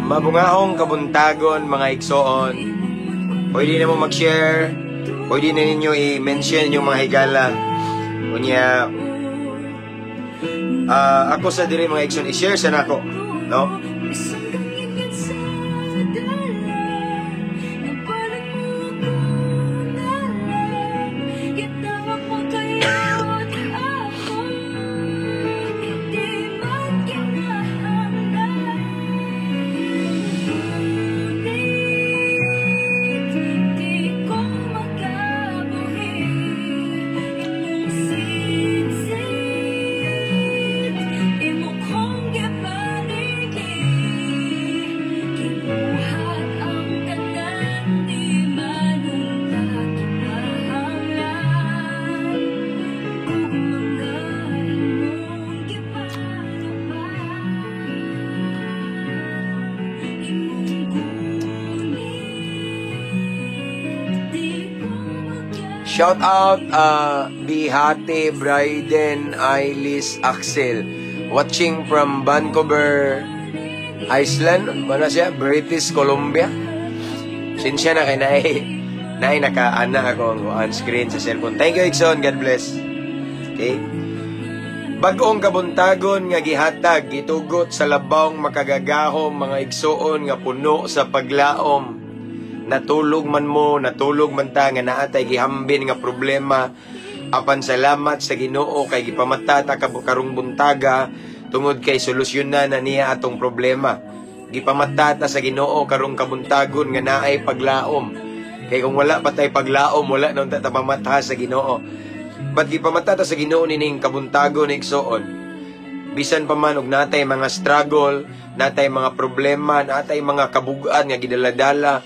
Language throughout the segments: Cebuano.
Mabungahong kabuntagon, mga igsoon. Pwede na mo mag-share. Pwede na ninyo i-mention yung mga higala. Unya, ako sa diri, mga igsoon, i-share sa nako, no? Isang kangingit sa dala Nagpalan mo ako na lang Gitawag mo kayo't ako Di man kinahanglan. Ngunit di ko makabuhi Imong sisid Imo kong gipanigi Gibuhat ang tanan di man unta kinahanglan Ug mga imong gipatupad Imong kunin Di ko Shout out Bihate, Bryden, Ailis, Axel. Watching from Vancouver, Iceland. Ba na siya? British Columbia. Sinsya na kay naay nakaana ako ang on screen sa cellphone. Thank you, Ixon. God bless. Okay? Bag-ong kabuntagon nga gihatag, gitugot sa labawng makagagahom, mga igsuon, nga puno sa paglaom. Natulog man mo, natulog man ta nga naa tay gihambin nga problema. Apan salamat sa Ginoo kay gipamata ta karong buntaga tungod kay solusyonan na niya atong problema. Gipamata ta sa Ginoo karong kabuntagon nga naay paglaom. Kay kung wala pa tay paglaom, wala na unta ta pamata sa Ginoo. But gipamata ta sa Ginoo nining kabuntagon, igsoon. Bisan pa man og natay mga struggle, natay mga problema, natay mga kabugan nga gidaladala,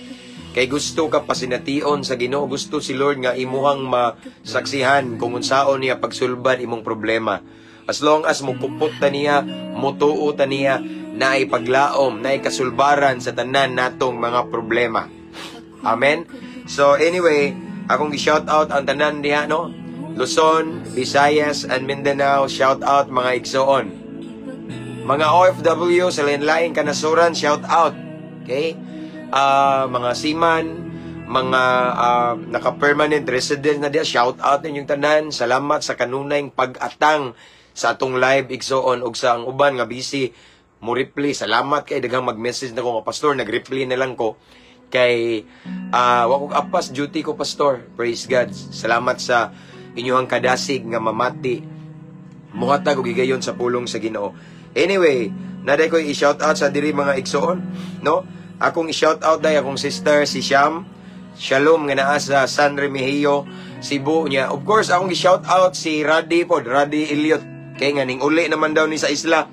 kay gusto ka pasination sa Ginoo, gusto si Lord nga imuhang masaksihan kung unsaon niya pagsulbad imong problema. As long as mukupot ta niya, mutuo ta niya, naay paglaom, naay kasulbaran sa tanan natong mga problema. Amen. So anyway, akong gi-shout out ang tanan diha, no? Luzon, Visayas and Mindanao, shout out, mga igsoon. Mga OFW sa lain-laing kanasuran, shout out. Okay? Mga seaman, mga naka-permanent resident na diha, shout out ninyong tanan. Salamat sa kanunayng pag-atang sa atong live, igsoon, ug sa ang uban nga busy mo reply. Salamat kay daghang mag-message na ko nga, "Pastor, nag-reply na lang ko kay wa ko apas, duty ko, Pastor." Praise God. Salamat sa inyong kadasig nga mamati, muhatag og higayon sa pulong sa Ginoo. Anyway, naday ko i-shout out sa diri, mga igsoon, no? Akong i-shout out day akong sister si Sham Shalom nga naa sa San Remigio, Cebu niya. Of course, akong i-shout out si Radi pod, Radi Elliot. Kay nga ning uli naman daw ni sa isla.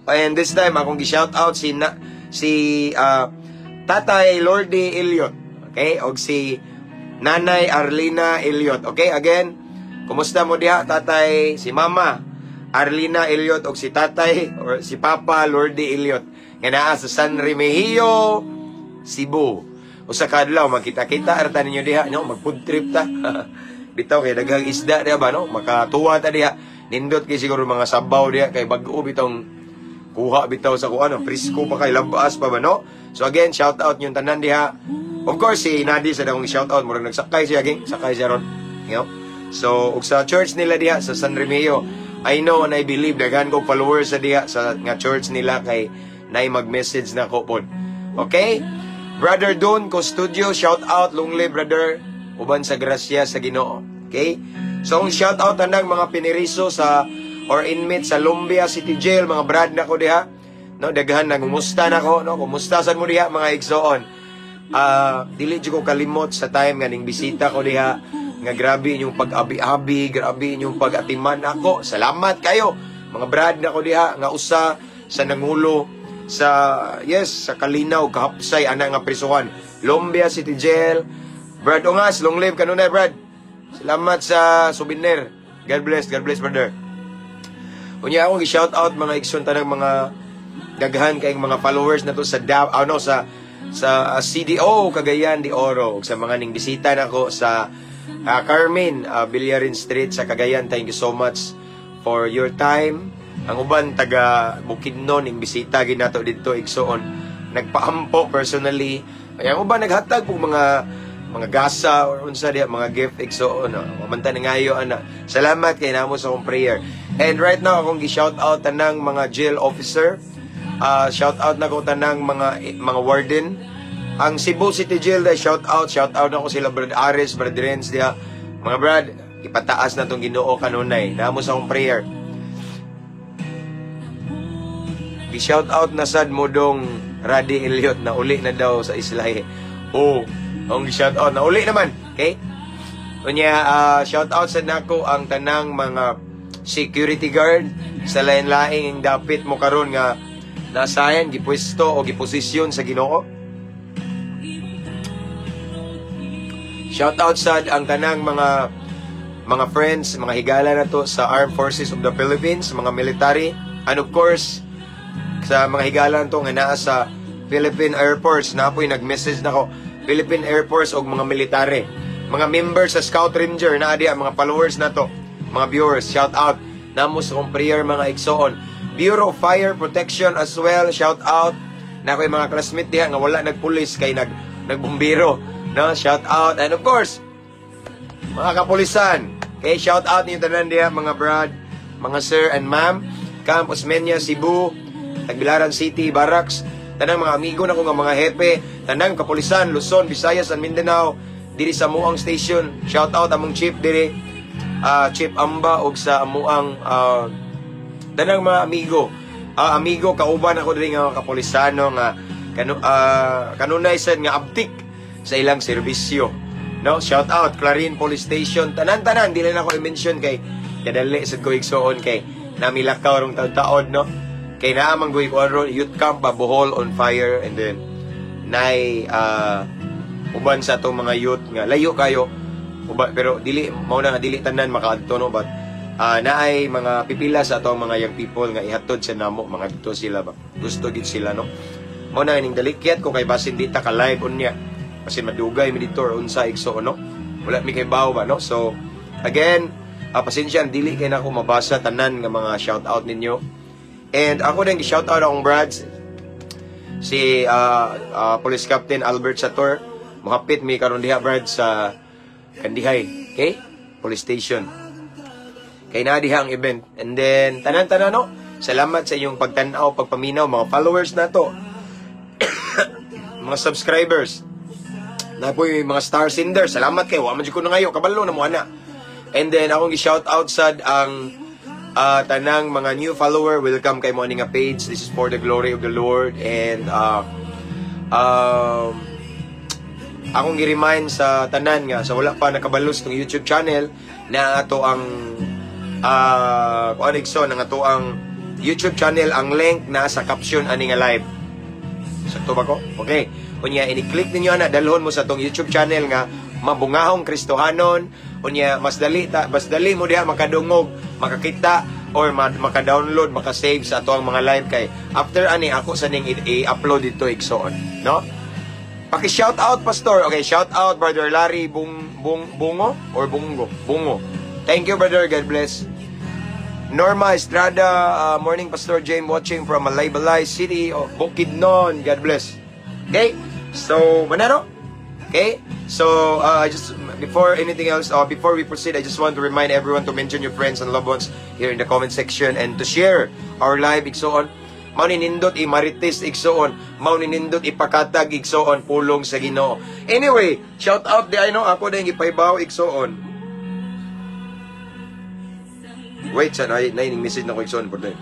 And this time akong gi-shout out si Tatay Lordy Elliot. Okay? Og si Nanay Arlina Elliot. Okay, again, kumusta mo diha, Tatay, si Mama Arlina Elliot og si Tatay or si Papa Lordy Elliot nga naa sa San Remigio, Cebu. Usa ka adlaw magkita-kita arta ninyo diha, no? Mag-food trip ta. Bitaw kay daghang isda diha ba, no? Makatuwa ta diha. Nindot kay siguro mga sabaw diha kay bag-o bitong kuha bitaw sa kuha, no? Presko pa kay labas pa ba, no? So again, shout out yung tanan diha. Of course, si Nadi sa akong shout out, murag nagsakay siya ging, sakay siya ron. You know? So, ug sa church nila diha sa San Remigio, I know and I believe daghan ko followers sa diha sa nga church nila kay nay mag-message na ko pod. Okay? Brother Don ko studio, shout out, long live, brother, uban sa grasya sa Ginoo. Okay? So, ang shout out tanang mga piniriso sa or inmate sa Lumbia City Jail, mga brad na ko diha. No, daghan nagumusta na ko, no? Kumusta sad mo diha, mga igsoon? Dili jud ko kalimot sa time nga ning bisita ko diha nga grabe inyong pag-abi-abi, grabe inyong pag-atiman ako. Salamat kayo. Mga brad na ko diha nga usa sa nangulo sa, yes, sa kalinaw kahapsay ana nga prisuhan. Lumbia City Jail. Brad Ungas, long live kanunay, brad. Salamat sa souvenir. God bless, brother. Unya akong i-shout out, mga igsoon, tanang mga daghan kayong mga followers na to sa ano sa CDO Cagayan de Oro ug sa mga ning bisita nako sa Carmen Villarin Street sa Cagayan. Thank you so much for your time. Ang uban taga Bukidnon ning bisita ginato didto, igsoon. Nagpaampo personally. Kaya mo ba naghatag po mga gasa or unsa diha, mga gift, igsoon, no? Mamanta na ngayo ana. Salamat kay namo sa akong prayer. And right now akong gi-shout out tanang mga jail officer. Shout out na ko tanang mga warden. Ang Cebu City Jail dai, shout out, shout out na ko sila Brad Aris, Brad Renz diha. Mga brad, ipataas na tong Ginoo kanunay. Namo sa akong prayer. Gi-shout out na sad mo dong Radi Elliot na uli na daw sa Islahe. Oh, ang shout out na uli naman. Okay? Unya, shout out sa nako ang tanang mga security guard sa lain-laing dapit mo karon nga nasayan gipwesto o giposisyon sa Ginoo. Shout out sad ang tanang mga friends, mga higala na to sa Armed Forces of the Philippines, mga military, and of course sa mga higala to nga naa sa Philippine Air Force. Na po'y nag-message nako Philippine Air Force og mga military, mga members sa Scout Ranger na adi, mga followers na to, mga viewers, shout out namo sa akong prayer, mga igsoon. Bureau of Fire Protection as well, shout out na ko'y mga classmate diha nga wala nagpulis kay nagbumbiro, no? Shout out. And of course mga kapulisan. Okay, shout out niyo tanan diha, mga brad, mga sir and ma'am. Camp Osmeña, Cebu, Tagbilaran City, Barracks, tanang mga amigo nako nga mga hepe, tanang kapulisan, Luzon, Visayas and Mindanao, diri sa Muang Station. Shout out among chief diri, Chief Amba, og sa amuang tanang mga amigo. Amigo kauban ako diri nga mga kapulisano nga kanunay sad nga abtik sa ilang serbisyo. No, shout out Clarin Police Station. Tanan-tanan dili na ako i-mention kay kadali sad ko igsoon kay namilakaw rong taud-taod, no. Kay naa man goy kuan ron, youth camp ba, Bohol on fire, and then nay uban sa atong mga youth nga layo kayo uba, pero dili mao na nga dili tanan makaadto, no, but naay mga pipila sa atong mga young people nga ihatod sa namo mga dito sila ba, gusto gid sila, no. Mao na ining dalikyat ko kay basin di ta ka live unya, basin madugay mi dito or unsa, igsoon, no, wala mi kay bawo ba, no. So again, pasensya dili kay nako mabasa tanan nga mga shout out ninyo. And ako din gi-shout out akong brads, si Police Captain Albert Sator. Mohapit mi karon diha, brad, sa Kandihay, okay? Police Station. Kay na diha ang event. And then tanan-tanan, no. Salamat sa inyong pagtan-aw, pagpaminaw, mga followers nato, mga subscribers. Na po yung mga star sender. Salamat kay wa man jud ko na ngayo kabalo na mo ana. And then akong gi-shout out sad ang tanang mga new follower, welcome kay mo ani nga page. This is for the glory of the Lord. And akong gi-remind sa tanan nga sa wala pa nakabalos ng YouTube channel na ato ang kuan, igsoon, ang ato ang YouTube channel, ang link na sa caption ani nga live. Sakto ba ko? Okay. Unya, ini-click ninyo ana, dalhon mo sa atong YouTube channel nga Mabungahong Kristohanon. Unya, mas dali mo diha makadungog, makakita or maka-download, maka-save sa atong mga live kay after ani ako sa ning i-upload dito, igsoon, no? Paki-shout out, pastor. Okay, shout out Brother Larry Bung Bung Bungo or Bungo. Bungo. Thank you, brother. God bless. Norma Estrada, morning, Pastor James, watching from Malaybalay City, oh, Bukidnon. God bless. Okay? So, manano? Okay? So, just before anything else, before we proceed, I just want to remind everyone to mention your friends and loved ones here in the comment section and to share our live, igsoon. Mao ni nindot imarites, igsoon. Mao ni nindot ipakatag, igsoon, pulong sa Ginoo. Anyway, shout out di ay, no, ako din ipaybaw, igsoon. Wait, sa na na message na ko, igsoon, importante.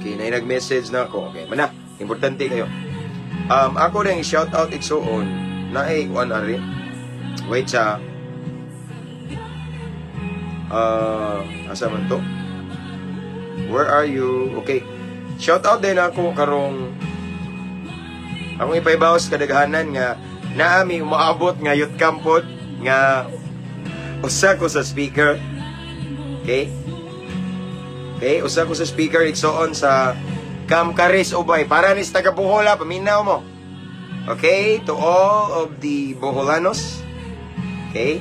Okay, na nag-message na ako. Okay, mana, importante kayo. Ako rin shout out, igsoon, na ay kuan ari. Wait sa asa man to? Where are you? Okay. Shout out din ako karong akong ipaybawas kadaghanan nga naami umaabot nga youth camp pod nga usa ko sa speaker. Okay? Okay, usa ko sa speaker, igsoon, sa Camp Caris Ubay. Para ni sa taga Bohol, paminaw mo. Okay, to all of the Boholanos. Okay?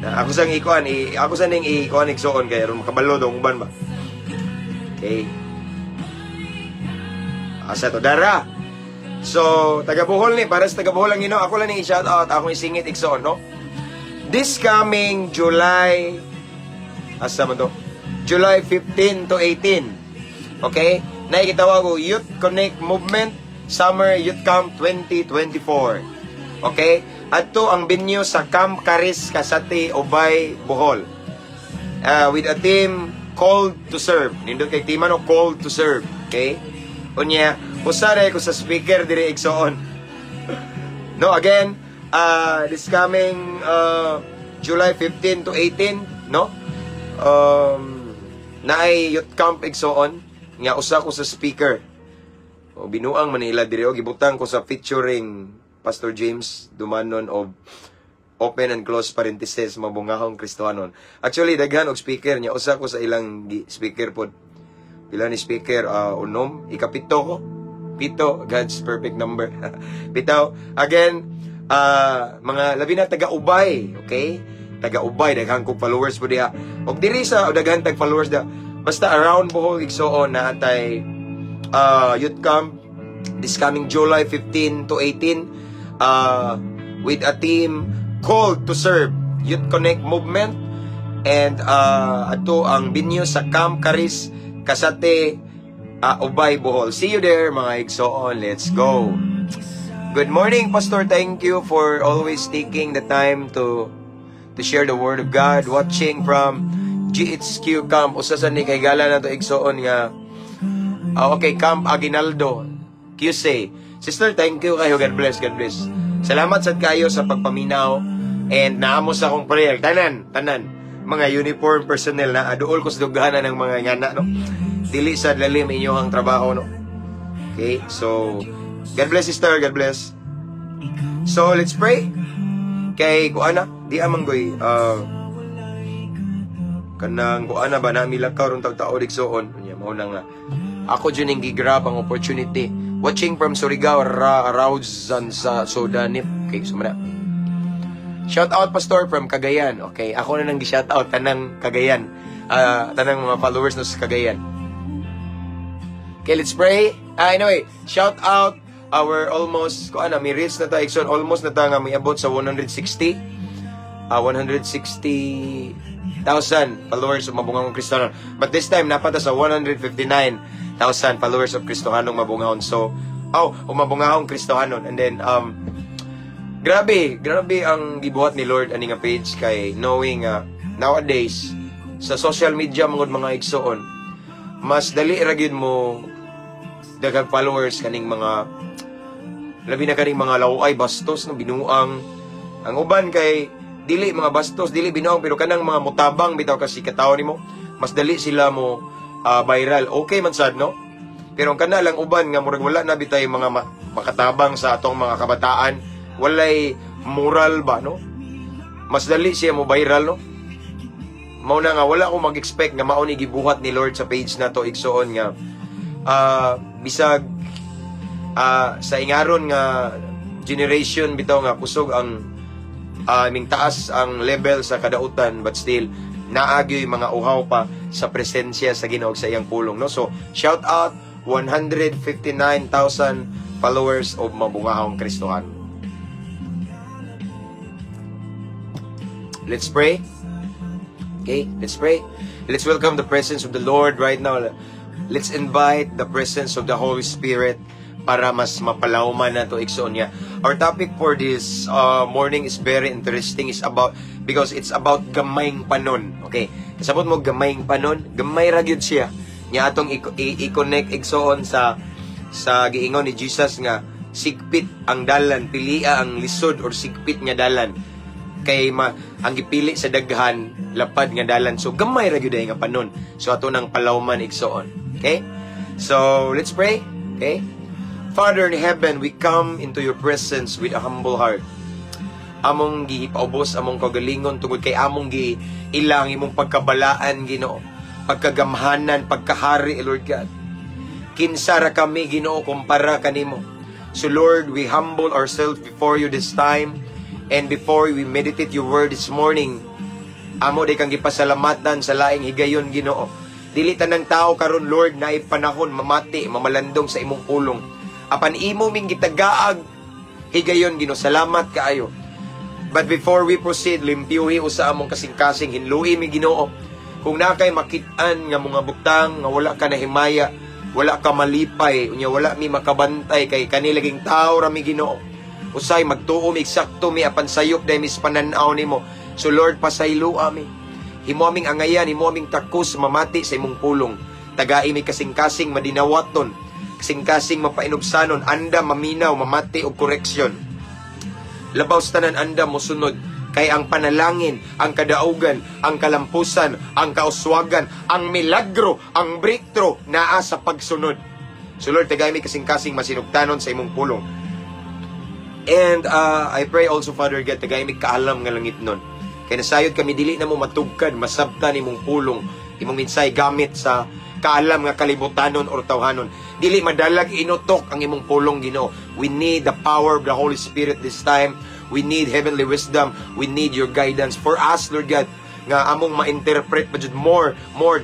Na, ako sang ikuan, ako sa ning ikuan igsuon kay aron makabalo daw uban ba. Okay. Asa to dara? So, taga Bohol ni, para sa taga Bohol lang ino, ako lang ning i-shout out, akong isingit igsuon, no? This coming July, asa man to? July 15 to 18. Okay? Naay gitawag og Youth Connect Movement Summer Youth Camp 2024. Okay? Adto ang venue sa Camp Caris, Kasate, Ubay, Bohol. With a team "Called to Serve." Nindot kay tema no, "Called to Serve." Okay? Unya, usa ko sa speaker diri igsoon. No, again, this coming July 15 to 18, no? Naay youth camp igsoon nga usa ko sa speaker. O binuang Manila diri o gibutang ko sa featuring Pastor James Dumanon of open and close parenthesis Mabungahong Kristohanon. Actually, daghan og speaker niya, usa ko sa ilang speaker pod. Pila ni speaker? Unom, ikapito ko. 7, God's perfect number. Bitaw, again, mga labi na taga-Ubay, okay? Taga-Ubay, daghan kong followers po diha. Og diri sa daghan tag followers diha. Basta around Bohol igsuon na atay youth camp this coming July 15 to 18 with a team "Called to Serve", Youth Connect Movement, and ato ang venue sa Camp Caris, Kasate, Ubay, Bohol. See you there, mga igsoon. Let's go. Good morning, Pastor. Thank you for always taking the time to share the word of God. Watching from GHQ Camp. Usa sa ni kay gala na to igsoon nga. Okay, Camp Aguinaldo, QC. Sister, thank you kayo. God bless, God bless. Salamat sad kayo sa pagpaminaw and naamo sa akong prayer. Tanan, tanan. Mga uniform personnel na aduol ko sa dughanan ng mga ngana, no? Dili sa lalim inyong trabaho, no? Okay, so, God bless, sister. God bless. So, let's pray. Kay, kuana, di amang goy, kanang kuana ba na milakaw rong tao igsuon. Unya mao na nga ako jud ning gi-grab ang opportunity. Watching from Surigao, Ra Rauzan sa Sodanip. Okay, so na. Shout out, Pastor, from Cagayan. Okay, ako na nang gi-shout out tanang Cagayan. Tanang mga followers no sa Cagayan. Okay, let's pray. Anyway, shout out our almost ko ana mi reach na ta igsoon, almost na ta nga miabot sa 160 160,000 followers of Mabungahong Kristohanon. But this time napata sa 159,000 followers of Kristohanong Mabungahon. So, oh, Mabungahong Kristohanon. And then grabe, grabe ang gibuhat ni Lord ani nga page kay knowing nowadays sa social media mangod mga igsoon, mas dali ra gyud mo daghang followers kaning mga labi na kaning mga laway, bastos no, binuang. Ang uban kay dili mga bastos, dili binuang, pero kanang mga mutabang bitaw kasi katawo nimo, mas dali sila mo viral. Okay man sad no, pero ang kana lang uban nga murag wala na bitay mga makatabang sa atong mga kabataan, walay moral ba no, mas dali siya mo viral no. Mao na nga wala ko mag-expect nga mao ni gibuhat ni Lord sa page na to igsoon nga bisag sa ingaron nga generation bitaw nga kusog ang ming taas ang level sa kadautan, but still naagyoy mga uhaw pa sa presensya sa Ginoo sa iyang pulong no. So shout out 159,000 followers of Mabungahong Kristohan. Let's pray. Okay, let's pray. Let's welcome the presence of the Lord right now. Let's invite the presence of the Holy Spirit para mas mapalawman na to igsoon niya. Our topic for this morning is very interesting. It's about, because it's about gamayng panon. Okay, kasabot mo gamayng panon, gamay ra gyud siya. Nya atong i-connect igsoon sa giingon ni Jesus nga sigpit ang dalan, pilia ang lisod or sigpit nga dalan kay ang gipili sa daghan lapad nga dalan. So gamay ra gyud nga panon. So ato nang palawman igsoon. Okay? So let's pray. Okay? Father in heaven, we come into your presence with a humble heart. Among gipaubos among kagalingon tungod kay among gi ilang imong pagkabalaan, Ginoo, pagkagamhanan, pagkahari, Lord God. Kinsa ra kami, Ginoo, kumpara kanimo? So Lord, we humble ourselves before you this time and before we meditate your word this morning. Amo di kang gipasalamatan sa laing higayon, Ginoo. Dili tanang tao karon, Lord, naay panahon mamati, mamalandong sa imong pulong. Apan imo ming gitagaag higayon, Ginoo. Salamat kaayo. But before we proceed, limpyuhi usa among kasing-kasing, hinlui mi, Ginoo. Kung naa kay makit-an nga mga butang nga wala ka nahimaya, wala ka malipay, unya wala mi makabantay kay kanilaging tao ra mi, Ginoo. Usay magtuo mi, eksakto mi, apan sayop dahil mis panan-aw nimo. So Lord, pasayloa mi. Himo aming angayan, himo aming takos mamati sa imong pulong. Tagai mi kasing-kasing madinawaton, kasing-kasing mapainubsanon, anda maminaw, mamati og koreksyon. Labaw sa tanan, anda mosunod kay ang panalangin, ang kadaugan, ang kalampusan, ang kauswagan, ang milagro, ang breakthrough naa sa pagsunod. So Lord, tagay mi kasing-kasing masinugtanon sa imong pulong. And I pray also, Father God, tagay mi kaalam nga langit nun. Kay nasayod kami dili na mo matugkad, masabtan imong pulong, imong minsay gamit sa kaalam nga kalibutanon or tawhanon. Dili madalag inutok ang imong pulong, Ginoo. We need the power of the Holy Spirit this time. We need heavenly wisdom. We need your guidance for us, Lord God, nga among ma-interpret pa jud more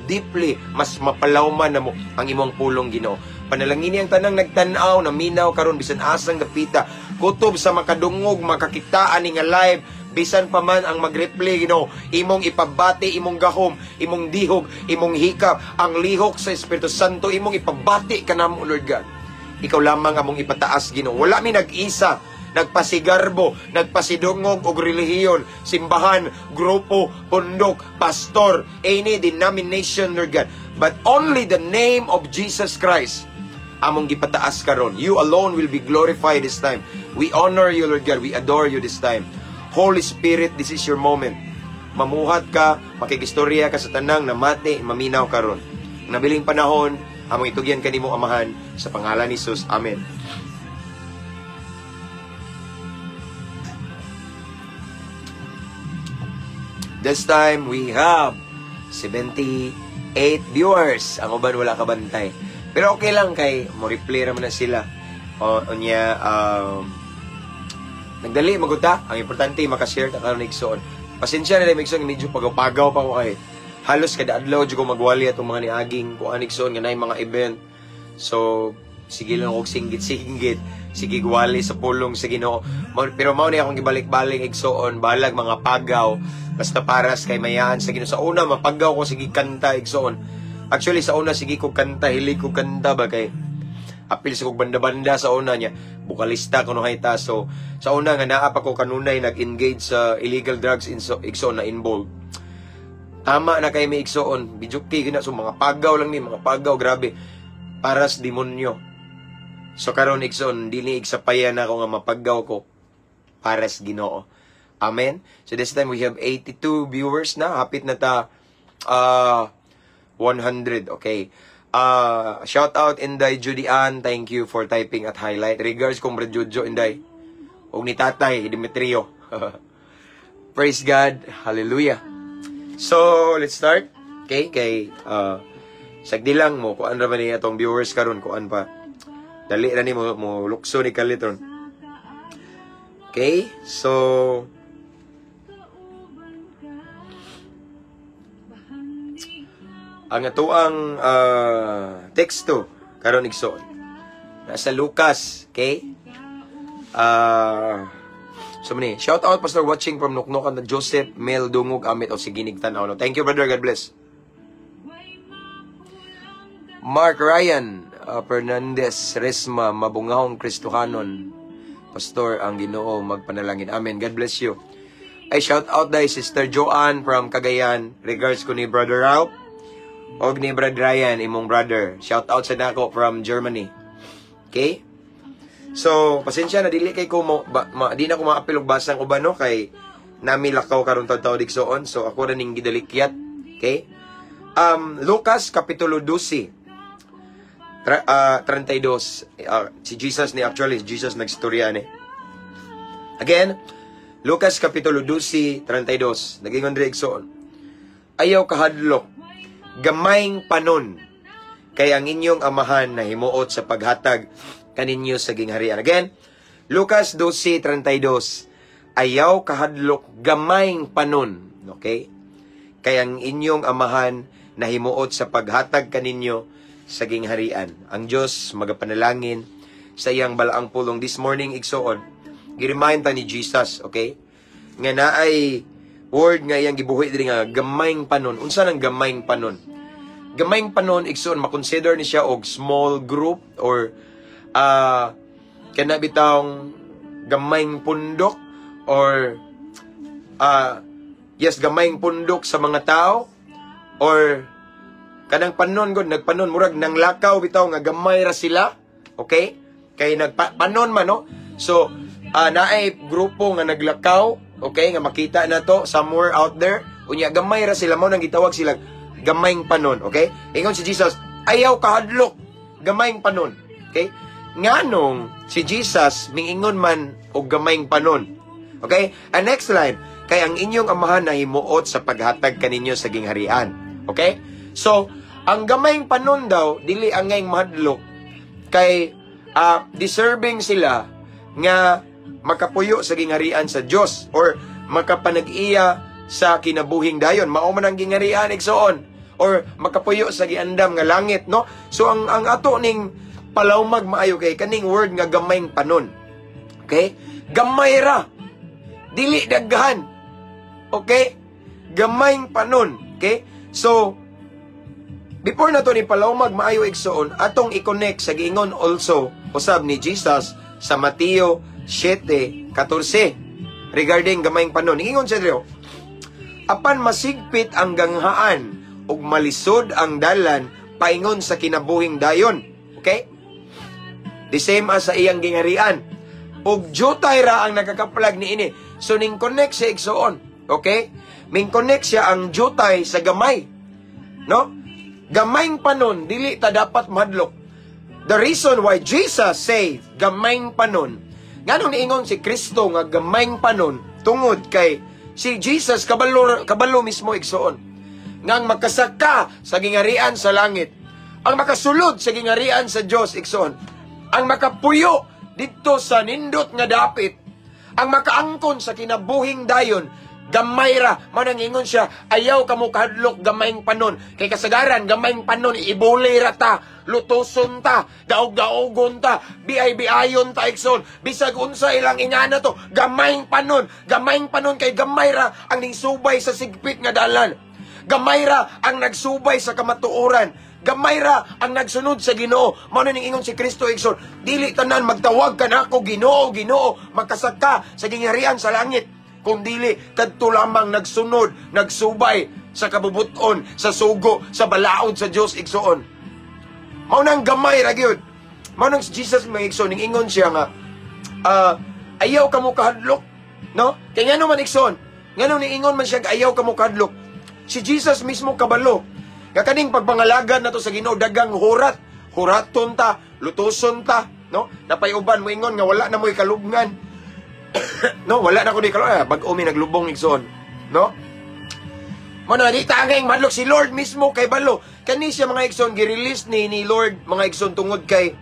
deeply, mas mapalawman na mo ang imong pulong, Ginoo. Panalangini ang tanang nagtan-aw, naminaw karon bisan asang dapita, kutob sa makadungog, makakita ani nga live, bisan pa man ang mag-replay, Ginoo, imong ipabati imong gahom, imong dihog, imong hikap, ang lihok sa Espiritu Santo imong ipabati kanamo, Lord God. Ikaw lamang among ipataas, Ginoo. Wala mi nag-isa, nagpasigarbo, nagpasidungog og relihiyon, simbahan, grupo, pundok, pastor, any denomination, Lord God. But only the name of Jesus Christ among gipataas karon. You alone will be glorified this time. We honor you, Lord God. We adore you this time. Holy Spirit, this is your moment. Mamuhat ka, makigistorya ka sa tanang namati, maminaw karon. Nabiling panahon, among itugyan kanimo, Amahan, sa pangalan ni Jesus. Amen. This time, we have 78 viewers. Ang uban wala kabantay. Pero okay lang kay mo replay raman na sila. O unya nagdali maguta. Ang importante makashare ta karon, igsoon. Pasensya na lang, igsoon, medyo pagaw-pagaw pa ko kay halos kada adlaw jud ko magwali atong mga niaging kuan, igsoon, nga naay mga event. So sige lang og singgit-singgit, sige gwali sa pulong sa Ginoo. Pero mao ni akong gibalik-balik, igsoon, balag mga pagaw basta paras kay mayaan sa Ginoo. Sa una mapagaw ko, sige kanta, igsoon. Actually, sa una, sige ko kanta, hilig ko kanta ba kay apil sa kog banda-banda sa una niya. Bokalista ko no hayta. So, sa una nga naa pa ko kanunay nag-engage sa illegal drugs in so, igsoon, na involved. Tama na kay may, igsoon. Bijuki gina so mga pagaw lang ni, mga pagaw grabe. Paras demonyo. So karon, igsoon, dili igsapayan na ako nga mapagaw ko paras Ginoo. Amen. So this time we have 82 viewers na, hapit na ta 100. Okay. Shout out Inday Judy Ann. Thank you for typing at highlight. Regards kong Brad Jojo, Inday. Og ni Tatay Demetrio. Praise God. Hallelujah. So, let's start. Okay, kay sagdi lang mo kuan ra ba ni atong viewers karon, kuan pa. Dali ra ni mo mo lukso ni kalitron. Okay? So ang atoang teksto karon, igsoon, nasa Lucas, okay? So mani, shout out, Pastor, watching from Nuknukan na Joseph Mel Dungog Amit o si Ginig Tanaw. No? Thank you, brother, God bless. Mark Ryan Fernandez Resma, mabungahong Kristohanon. Pastor, ang Ginoo magpanalangin. Amen. God bless you. Ay, shout out dahil Sister Joanne from Cagayan. Regards ko ni Brother Ralph. Og ni Brother Ryan, imong brother. Shout out sa nako from Germany. Okay? So, pasensya na dili kay ko mo ba, ma, di na ko maapil og basang uban, no, kay nami lakaw karon taw digsoon. So ako ra ning gidalikyat. Okay? Lucas kapitulo 12 32. Si Jesus ni, actually Jesus nagstorya ni. Again, Lucas kapitulo 12 32. Nagingon diri, igsoon. Ayaw kahadlok, gamayng panon, kay ang inyong Amahan na himuot sa paghatag kaninyo sa gingharian. Again, Lucas 12:32. Ayaw kahadlok, gamayng panon. Okay? Kay ang inyong Amahan nahimuot sa paghatag kaninyo sa gingharian. Ang Dios magapanalangin sa iyang balaang pulong this morning, igsoon. Gi-remind ta ni Jesus, okay? Nga naay word nga iyang gibuhi diri nga gamayng panon. Unsa nang gamayng panon? Gamayng panon, igsoon, makonsider ni siya og small group or kana bitawng gamayng pundok or yes, gamayng pundok sa mga tao or kanang panon gud, nagpanon, murag nang lakaw bitaw nga gamay ra sila, okay? Kay nagpanon man, no? So naay grupo nga naglakaw, okay, nga makita na to somewhere out there, unya gamay ra sila, mo nang gitawag sila gamayng panon, okay? Ingon si Jesus, "Ayaw kahadlok, gamayng panon." Okay? Nganong si Jesus mingingon man og gamayng panon? Okay? And next line, kay ang inyong Amahan nahimuot sa paghatag kaninyo sa gingharian. Okay? So, ang gamayng panon daw, dili angay mahadlok kay deserving sila nga makapuyo sa gingharian sa Dios or makapanag-iya sa kinabuhing dayon. Mao man ang gingharian, igsoon, or makapuyo sa giandam nga langit, no? So ang ato ning palawmag maayo kay kaning word nga gamayng panon. Okay? Gamay ra. Dili daghan. Okay? Gamayng panon. Okay? So before na to ni palawmag maayo, igsoon, atong i-connect sa giingon also usab ni Jesus sa Mateo 7:14 regarding gamayng panon. Ingon siya diri, "Apan masigpit ang ganghaan ug malisod ang dalan paingon sa kinabuhing dayon." Okay? The same as sa iyang gingharian. Ug jutay ra ang nakakaplag niini. So ning connect sa igsoon. Okay? Ming connect siya ang jutay sa gamay. No? Gamayng panon, dili ta dapat mahadlok. The reason why Jesus say gamayng panon, nganong niingon si Kristo nga gamayng panon, tungod kay si Jesus kabalo, kabalo mismo, igsoon, ngang makasaka sa gingarian sa langit, ang makasulod sa gingarian sa Dios, igsoon, ang makapuyo didto sa nindot nga dapit, ang makaangkon sa kinabuhing dayon, gamay ra. Mao nang ingon siya, "Ayaw kamo kahadlok, gamayng panon." Kay kasagaran, gamayng panon, ibuli ra ta, lutuson ta, daog-daogon ta, biay-biayon ta, igsoon. Bisag unsa ilang ingana to, gamayng panon, gamayng panon kay gamay ra ang ningsubay sa sigpit nga dalan. Gamay ra ang nagsubay sa kamatuoran. Gamay ra ang nagsunod sa Ginoo. Mao na ning ingon si Kristo, igsoon, "Dili tanan magtawag kanako 'Ginoo, Ginoo' makasaka sa gingharian sa langit. Kung dili kadto lamang nagsunod, nagsubay sa kabubuton, sa sugo, sa balaod sa Dios, igsoon." Mao nang gamay ra gyud. Mao nang si Jesus, mga igsoon, ning ingon siya nga ayaw kamo kahadlok, no? Kay ngano man, igsoon? Ngano niingon man siya ayaw kamo kahadlok? Si Jesus mismo kabalo nga kaning pagpangalagad nato sa Ginoo dagang hurat, huraton ta, lutuson ta, no? Napay uban moingon nga wala na mo'y kalubngan. No, wala na ko ni kalubngan, bag-o mi naglubong, igsoon, no? Mo na di ta angay mahadlok, si Lord mismo kay balo. Kani siya, mga igsoon, gi-release ni Lord, mga igsoon, tungod kay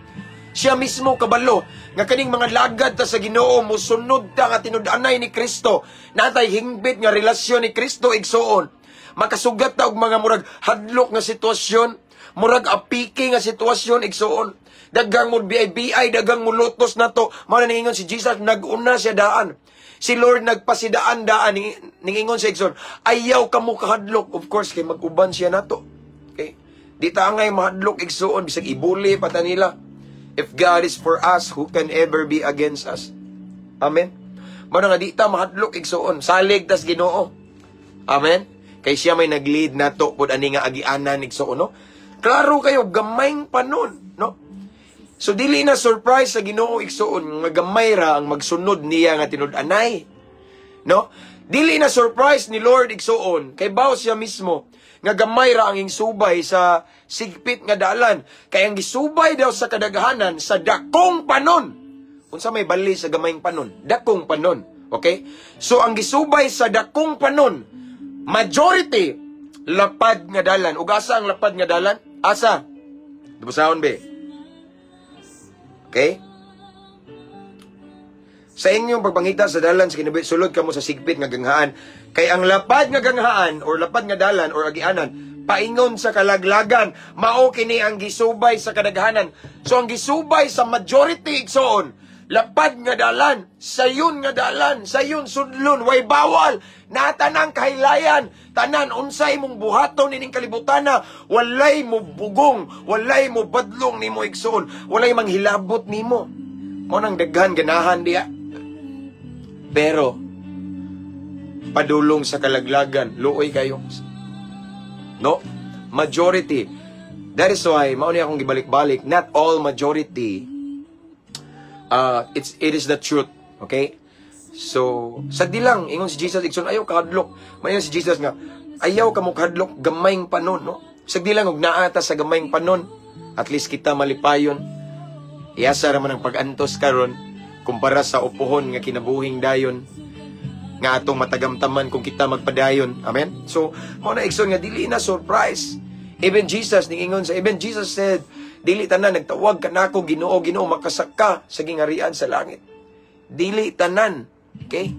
siya mismo kabalo nga kaning mga lagad ta sa Ginoo, musunod ta nga tinud-anay ni Kristo. Natay hingbit nga relasyon ni Kristo, igsoon. Makasugat ta og mga murag hadlok nga sitwasyon, murag apiki nga sitwasyon, igsoon. Dagang mo BI-BI, dagang mo lutos na to. Mao na ningingon si Jesus, naguna siya daan. Si Lord nagpasidaan daan, ningingon sa igsoon, "Ayaw kamo kahadlok." Of course, kay mag-uban siya nato. Okay? Di ta angay mahadlok, igsoon, bisag ibuli pa ta nila. If God is for us, who can ever be against us? Amen? Mao na nga di ta mahadlok, igsoon. Salig tas Ginoo. Amen? Kay siya may nag-lead nato pod ani nga agianan, igsoon, no? Klaro kayo, gamayng panon, no? So dili na surprise sa Ginoo, igsoon, nga gamay ra ang magsunod niya nga tinud-anay. No? Dili na surprise ni Lord, igsoon, kay baw siya mismo nga gamay ra ang subay sa sigpit nga dalan, kay ang gisubay daw sa kadaghanan sa dakong panon. Unsa may bali sa gamayng panon? Dakong panon. Okay? So ang gisubay sa dakong panon, majority lapad nga dalan. Ug asa ang lapad nga dalan? Asa? Dubusahon be. Okay? Sa inyong pagpangita sa dalan sa kinabuhi, sulod kamo sa sigpit nga ganghaan. Kay ang lapad nga ganghaan or lapad nga dalan or agianan, paingon sa kalaglagan, mao kini ang gisubay sa kadaghanan. So ang gisubay sa majority, igsoon, lapad nga dalan, sayon nga dalan, sayon sudlon, way bawal, na tanang kahilayan, tanan unsay imong buhaton ining kalibutana, walay mo bugong, walay mo badlong nimo, igsoon, walay manghilabot nimo. Mao nang daghan ganahan diya. Pero padulong sa kalaglagan, luoy kayo. No? Majority. That is why, mao ni akong gibalik-balik, not all majority, it is the truth. Okay? So, sa dilang, ingon si Jesus, igsoon, ayaw kahadlok. Mayon si Jesus nga, ayaw ka mo kahadlok, gamayng panon, no? Sa dilang, og naa ta sa gamayng panon, at least kita malipayon. Iyasa raman ang pag-antos karon kumpara sa upuhon nga kinabuhing dayon nga atong matagamtaman kung kita magpadayon. Amen? So, mao na, igsoon, nga dili na surprise. Even Jesus said, "Dili tanan nagtawag kanako Ginoo, Ginoo makasaka sa gingarian sa langit." Dili tanan. Okay?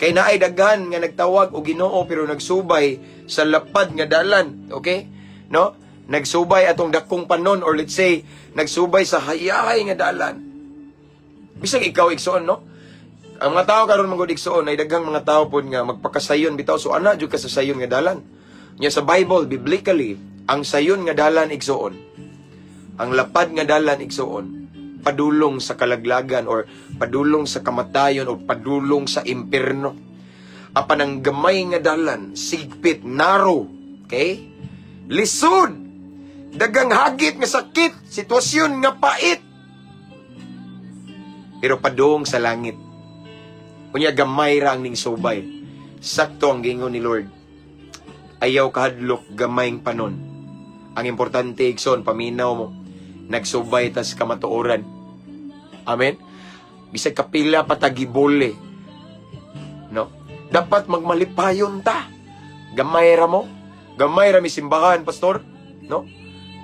Kay naay daghan nga nagtawag og Ginoo pero nagsubay sa lapad nga dalan. Okay? No? Nagsubay atong dakong panon or let's say nagsubay sa hayahay nga dalan. Bisag ikaw, igsoon, no? Ang mga tao karon man gud, igsoon, ay daghang mga tao pod nga magpakasayon bitaw, so ana jud ka sa sayon nga dalan. Nya sa Bible, biblically, ang sayon nga dalan, igsoon, ang lapad nga dalan, igsoon, padulong sa kalaglagan or padulong sa kamatayon or padulong sa impierno. Apan ang gamay nga dalan, sigpit, narrow, okay? Lisod, dagang hagit nga sakit, sitwasyon nga pait, pero padung sa langit. Unya gamay ra ang ning subay. Sakto ang gingon ni Lord. Ayaw kahadlok gamayng panon. Ang importante, igsoon, paminaw mo. Nagsubay tas kamatuoran. Amen? Bisag kapila pa ta gibuli. No? Dapat magmalipayon ta. Gamay ra mo. Gamay ra mi simbahan, pastor. No?